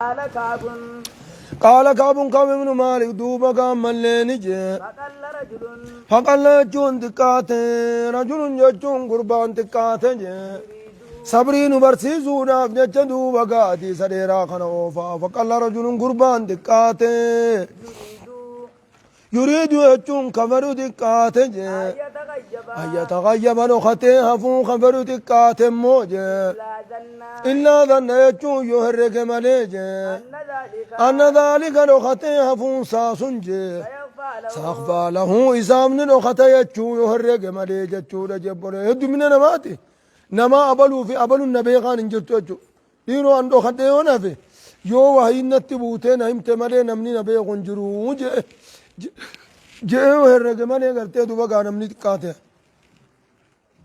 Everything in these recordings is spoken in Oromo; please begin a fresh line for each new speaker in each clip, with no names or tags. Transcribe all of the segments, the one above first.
قال كعب.
قال كعب، كعب بن مالك duuba gaammallee ni jee.
فقل رجل.
فقل jechuun xiqqaate, رجل jechuun gurbaan xiqqaate jee. Sabrii nu barsiisuudhaaf jecha duuba gaatii isa dheeraa kana oofaa. فقل رجل gurbaan xiqqaate.
يريد.
يريد jechuun kafaru xiqqaate jee.
أن يتغيب.
أن يتغيب dhokatee hafuu kafaru xiqqaate immoo jee.
لا ظن.
إلا ظن jechuun yoo herrege malee jee.
أن ذلك.
أن ذلك dhokatee hafuun saa sun jee.
سيخفى له.
سيخفى له isaaf ni dhokata jechuu yoo herrege malee jechuudha jebbole. Heddumina namaati. Nama abaluu fi abaluun na beekaan hin jirtu jechuudha. Dhiiroo an dhokadhee yoo nafe yoo wahiin natti buutee na himte malee namni na beeku hin jiru jee jee yoo herrege malee gartee duba gaa namni xiqqaate.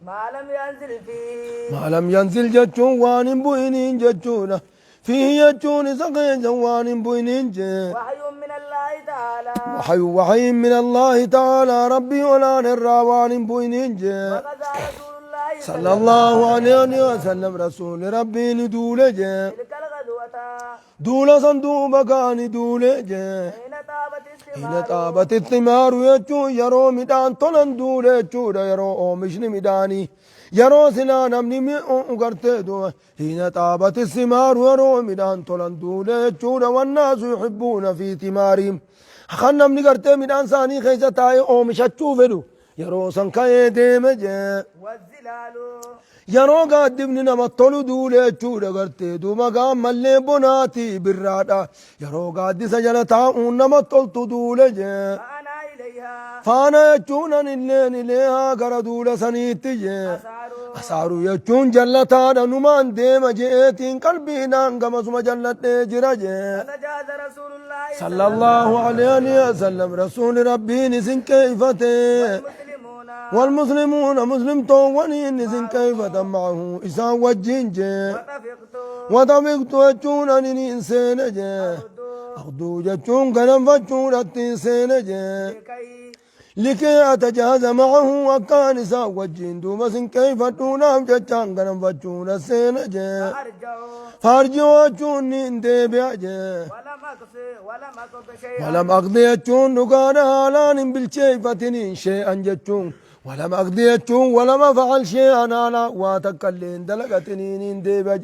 ما لم ينزل فيه.
ما لم ينزل jechuun waan hin bu'iniin jechuudha. فيه jechuun isa keessa waan hin bu'iniin jee.
وحي من الله تعالى.
وحي، وحي من الله تعالى rabbii olaan irraa waan hin bu'iniin jee.
وغزا رسول الله
صلى الله عليه وسلم rasuuli rabbiin duule jee.
تلك الغزوة.
Duula san duuba kaani duule jee.
حين طابت
حين
الثمار.
طابت الثمار jechuun yeroo midhaan tolan duule jechuudha, yeroo oomishni midhaanii, yeroo silaa namni mi'u gartee duuba. حين طابت الثمار yeroo midhaan tolan duule jechuudha. والناس يحبون في ثمارهم kan namni gartee midhaan isaanii keessa taa'ee oomishachuu fedhu yeroo san ka'ee deeme jee.
والظلال.
Yeroo gaaddifni nama tolu duule jechuudha gartee duuba gaammallee bonaati birraadha, yeroo gaaddisa jala taa'uun nama toltu duule jee.
فأنا إليها.
فأنا jechuun anilleen إليها gara duula saniitti jee.
أسعر.
أسعر jechuun jallataadha, numaan deema je'eetiin qalbiidhaan gamasuma jalladhee jira jee.
فتجهز رسول الله
صلى الله عليه وسلم rasuuli rabbiin isin keeyfate.
والمسلمون.
والمسلمون muslimtoowwaniin isin keeyfatan معه isaan wajjin jee.
وطفقت.
وطفقت jechuun ani niin seene jee. أغدو jechuun ganamfachuudhattiin seene jee.
لكي
لكي أتجهز معه akkaan isaan wajjin duuba sin keeyfadhuudhaaf jechaan ganamfachuudha seene jee.
فأرجع.
فأرجع jechuun niin deebi'a jee.
ولم أقض، ولم أقض شيئا.
ولم أقض jechuun dhugaadha haalaan hin bilcheeffatiniin شيئا jechuun ولم أقض jechuun ولم أفعل شيئا haala waa takka illee hin dalagatiniin hin deebi'a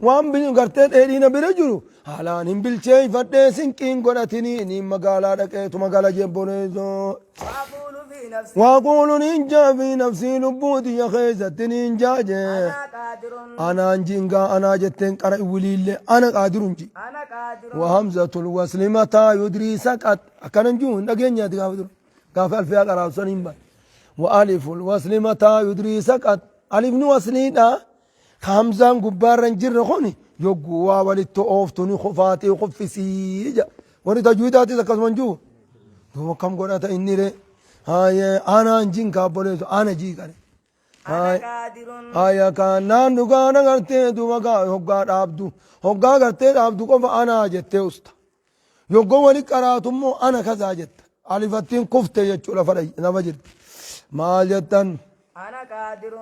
waan gartee dheedhiina bira jiru haalaan hin bilcheeffadhee sinqiin godhatiniin magaalaa dhaqeetu magaalaa jebboneessoo.
وأقول في نفسي.
وأقول نينجا في نفسي lubbuuti ya keessatti niinjaa jee.
أنا قادر.
Anaan jingaa anaa jetteen qara wiliillee أنا قادر ji.
أنا قادر.
وهمزة الوصل متى يدري سقط akkanan jiru hin dhageenyaati gaafa dura gaafa alfiyaa qaraabsan hin ban وألف الوصل متى يدري سقط alifni wasliidha ka hamzaan gubbaarra hin jirre kuni yogguu waa walitti ooftu ni kufaatii kuffisii ja warri tajwiidaatis akkasuma hin jiru duuba akkam godhata inni re haye anaan jin kaabboleessu ana jii qare.
أنا قادر.
Haya kaanaan dhugaana gartee duuba gaa hoggaa dhaabdu, hoggaa gartee dhaabdu qofa anaa jettee usta, yoggoo wali qaraatu immoo أنا kazaa jetta, alifattiin kufte jechuu lafa jirti maal jettan.
أنا قادر.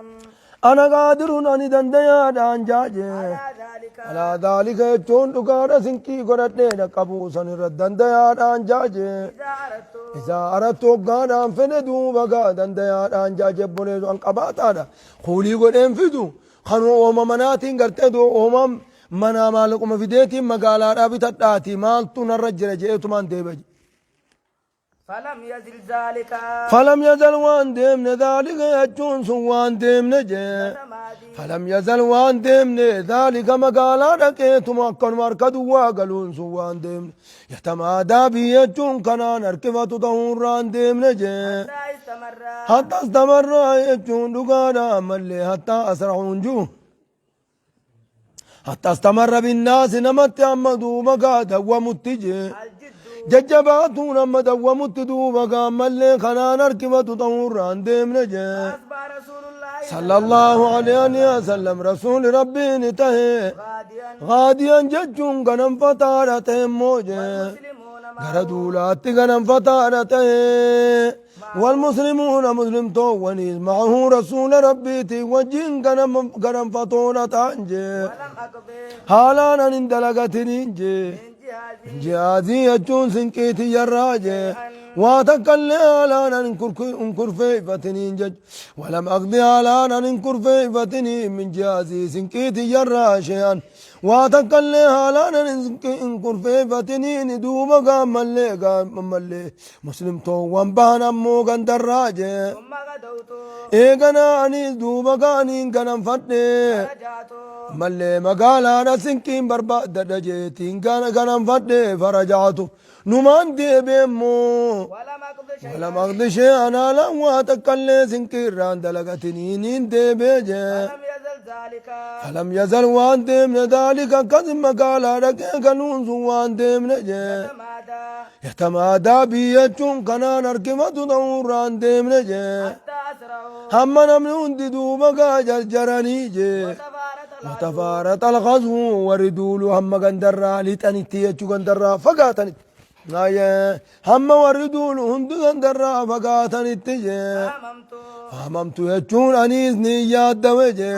أنا قادر ani dandayaadhaan jaaje.
على ذلك.
على ذلك jechuun dhugaadha sinqii godhadhee dhaqqabuu san irra dandayaadhaan jaaje.
إذا أردت.
إذا أردت hoggaadhaan fedhe duuba gaa dandayaadhaan jaaje boleesu an qabaataadha kuulii godheen fidu kan ooma manaatiin gartee ooma manaa maallaquma fideetiin magaalaadhaa bitadhaati maaltu narra jira je'eetumaan deebi'a.
فلم يزل ذلك.
فلم يزل waan deemne, ذلك jechuun sun waan deemne jee.
يتمادى.
فلم يزل waan deemne, ذلك magaalaa dhaqeetuma akkanuma harka duwwaa galuun sun waan deemne, يتمادى بي jechuun kanaan harkifatu ta'uurraan deemne jee.
حتى استمر.
حتى استمر jechuun dhugaadha ammallee حتى أسرعuun jiru حتى استمر بالناس namatti amma duuba gaa dawwamutti jee.
الجد.
Jajjabaatuun amma dawwamutti duuba gaa ammallee kanaan harkifatu ta'uurraan deemne jee.
أصبح رسول الله
صلى الله عليه وسلم rasuuli rabbiin tahe
غاديا.
غاديا jechuun ganamfataadha ta'emmoo jee.
والمسلمون.
Gara duulaatti ganamfataadha ta'e. Walmuslimuuna muslimtoowwaniis ma'ahu rasuula rabbiitiin wajjin ganamfatoodha ta'an jee. Haalaan an hin dalagatiniin jee. Jihaazii jechuun sinqii tiyyarraa jee. Waa takkallee haalaan an hin kurfeeffatiniin jechu. Walam aqdi haalaan an hin kurfeeffatiniin min jihaazii sinqii tiyyarraa shee'an. Waa takkallee haalaan an hin kurfeeffatiniin duuba gaammallee gaammallee muslimtoowwan bahan ammoo gandarraa jee. Eeganaa anis duuba gaaniin ganamfadhe. Mallee magaalaadha sinqiin barbaaddadha jeetiin ganamfadhe farajaatu. Numaan deebi'e immoo. Walam aqdi shay'an haalaan waa takkallee sinqii irraan dalagatiniin deebi'e jee. Falam yazal waan deemne daalika akkas magaalaa dhaqee galuun sun waan deemne jee. Yatamaadaa bii jechuun kanaan harkifatu ta'uurraan deemne jee. Hamma namni hundi duuba gaa jarjaranii jee. Watafaaraxa alghazwu warri duulu hamma gandarraa lixanitti jechuu gandarraa fagaatanitti. Hamma warri duulu hundi gandarraa fagaatanitti jee. Fahamamtu jechuun aniis ni yaaddawe jee.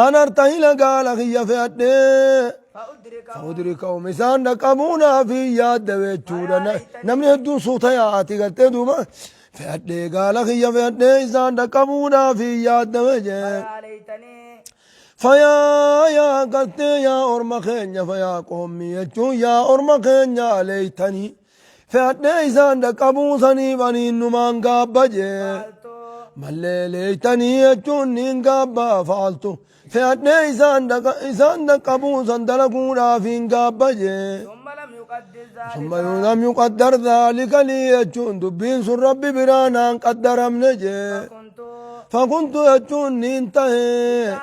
An artahila gaala kiyya fe'adhee. Fa'udrikahum isaan dhaqqabuudhaaf yaaddawe jechuudha. Namni hedduun suuta yaa'aati gartee duuba. Fe'adhee gaala kiyya fe'adhee isaan dhaqqabuudhaaf yaaddawe jee. Fayaa yaa gartee yaa orma keenya fayaa qoommii jechuun yaa orma keenya leeytanii fe'adhee isaan dhaqqabuu saniif aniin numaan gaabba jee. Mallee leeytanii jechuun niin gaabba fa'altu fe'adhee isaan dhaqa isaan dhaqqabuu san dalaguudhaaf hin gaabba jee. Summa lam yuqaddar dhaalika lii jechuun dubbiin sun rabbi biraa naan qaddaramne jee. Fakuntu jechuun niin tahe.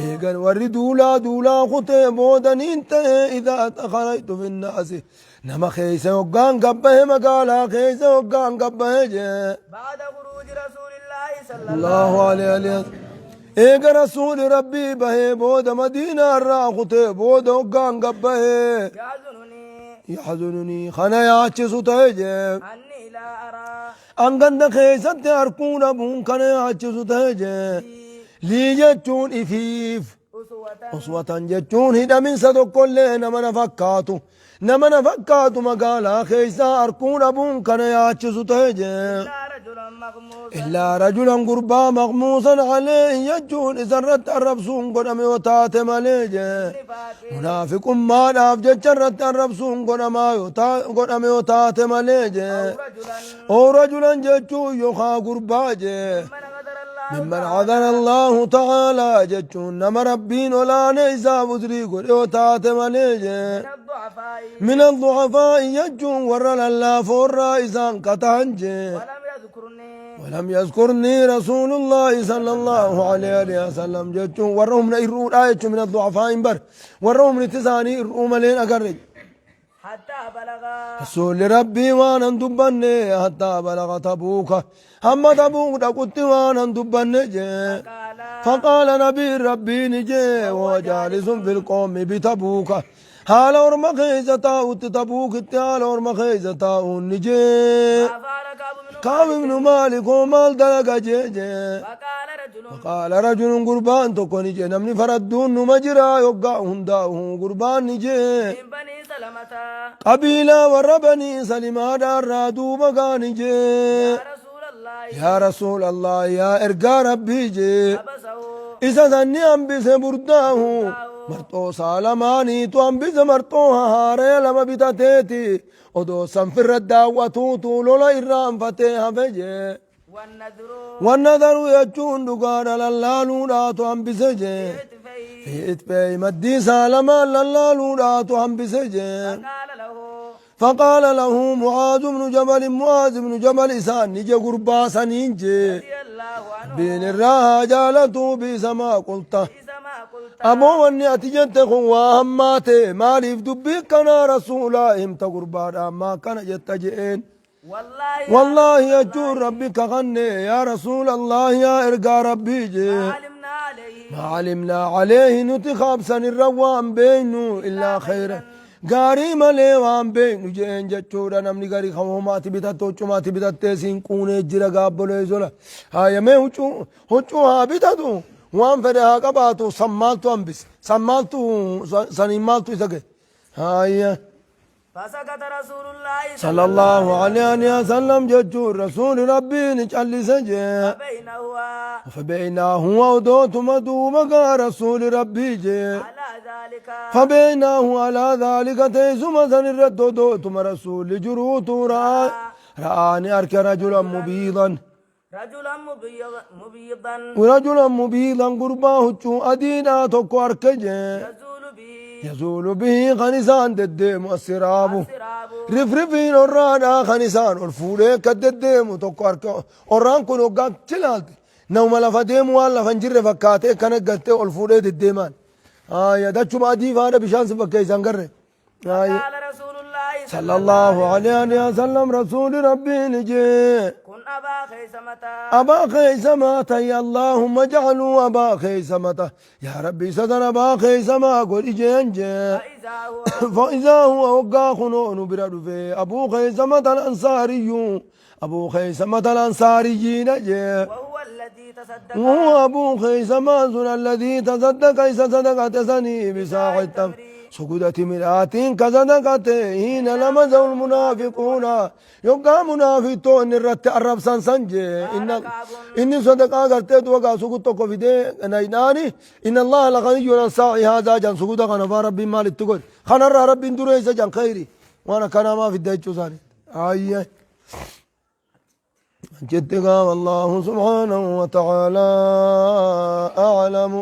Eegan warri duulaa duulaa kutee booda niin tahe idaa kharajtu finnaasi. Nama keessa hoggaan gabbahe magaalaa keessa hoggaan gabbahe jee. Allahu alayhi wa sallam. Eega rasuuli rabbii bahee booda madiinaa irraa kutee booda hoggaan gabbahee. Yaxzununii kana yaachisu ta'e jee. An ganda keessatti arkuu dhabuun kana yaachisu ta'e jee. Lii jechuun ifiif. Uswatan jechuun hidhaminsa tokkollee nama na fakkaatu. Nama na fakkaatu magaalaa keessaa arkuu dhabuun kana yaachisu ta'e jee. Illaa rajulan gurbaa maqmuusan alee jechuun isarratti arrabsuun godhame yoo taate malee jee. Munaafiqummaadhaaf jecha irratti arrabsuun godhamaa yoo godhame yoo taate malee jee. Oo rajulan jechuun yookaa gurbaa jee. Mimman adana Allahu ta'aalaa jechuun nama Rabbiin olaane isaaf uzrii godhe yoo taate malee jee. Min addu'afaa'i jechuun warra lallaafoorraa isaan katahan jee. Walam yazkurnii Rasuulullaahi sallallahu alaihi wasallam jechuun warra humna irruudhaa jechuun min addu'afaa'in bar warra humniti isaanii irruu maleen agarre.
Hattaa balaga.
Rasuulli Rabbii waan an dubbanne hattaa balaga tabuuka hamma tabuuk dhaqutti waan an dubbanne jee. Faqaala nabiin Rabbii ni jee wa jaalisun fil qoomi bitabuuka haala orma keessa taa'utti tabuukitti haala orma keessa taa'uun ni jee. Kaab ibnu Maalik hoo maal dalaga jee jee. Faqaala rajulun gurbaan tokko ni jee namni faradduun numa jira yoggaa hundaa'u gurbaan ni jee. Qabiilaa warra banii salimaadhaarraa duuba gaani jee. Yaa Rasuulallah yaa ergaa Rabbii jee. Isa sanni hambise burdaahu marxoo isaa lamaaniitu hambise marxoo haaraya lama bitateeti odoo sanfirra daawwatuutu lola irraanfatee hafe jee. Wannadaru jechuun dhugaadha lallaaluudhaatu hambise jee. Fi itfeey maddii isaa lamaan lallaaluudhaatu hambise jee. Faqaala lahu Mucaaz ibnu Jabal Mucaaz ibnu Jabal isaan ni je gurbaa saniin jee. Rabbiin irraa haa jaalatuu biisa maa qulta. Aboo wanni ati jette kun waa hammaate maaliif dubbii kanaa rasuulaa himta gurbaadhaan maa kana jetta je'een. Wallaahi jechuun Rabbi kakanne yaa Rasuulallah yaa ergaa Rabbii jee. Maa alimnaa alayhi nuti kaabsan irra waan beeynu illaa khayra. Gaarii malee waan beeknu jeen jechuudha. Namni garii kan homaati bitatte huccumaati bitattee siin quunee jira gaabboleessola. Haayamee huccuu huccuu haa bitatu waan fedhe haa qabaatu san maaltu hambise san maaltu saniin maaltu isa gahe. Haaya.
Fasakata Rasuulullaahi
Sallallahu alaihi wasallam jechuun rasuuli rabbiin callise jee.
Fabayna huwa
Fabeynaa huwa odootuma duuba gaa rasuuli rabbii jee.
alaa dhaalika
Fabeynaahu alaa dhaalika teessuma san irratti odootuma rasuulli jiruutu ra'aa ra'aani arke rajulan mubiidan.
Rajulan mubyidan
Rajulan mubiidan gurbaa huccuu adiidhaa tokko arke jee.
Yazuulu bihi
Yazuulu bihi kan isaan deddeemu assiraabu.
Assiraabu
Rifrifiin orraadhaa kan isaan ol fuudhee akka deddeemu tokko harka orraan kun hoggaa chilaalte nama lafa deemu waan lafa hin jirre fakkaatee akkana galtee ol fuudhee deddeemaan. Haaya dachuma adii faadha bishaan si fakkeessan garre. Haaya.
Qaala Rasuulullaahi
Sallallahu alaihi wa sallam rasuuli rabbiin jee.
Kun abaa keeysamataa
Abaa keeysamaa ta'i Allahumma ja'aluu abaa keeysamata. Yaa Rabbi isa san abaa keeysamaa godhi jeen jee.
Fa'izaa huwa
فإذا هو وقا خنون برد أبو خيثمة الأنصاري أبو خيثمة الأنصاري نجي
وهو الذي تصدق
وهو أبو خيثمة الذي تصدق إذا صدقت سني بساع التمر سجدت مرآة كصدقته حين لمزه المنافقون يقع منافقون الرت الرب سن سنجي إن إني صدقا قرتي وقع سجود تكو في دي نيناني إن الله لغني عن ساعي هذا جان سجود خنا ربي مال التقول خنا ربي دريس جان خيري وانا كان ما في الدجو ثاني آيه جدك والله سبحانه وتعالى أعلم.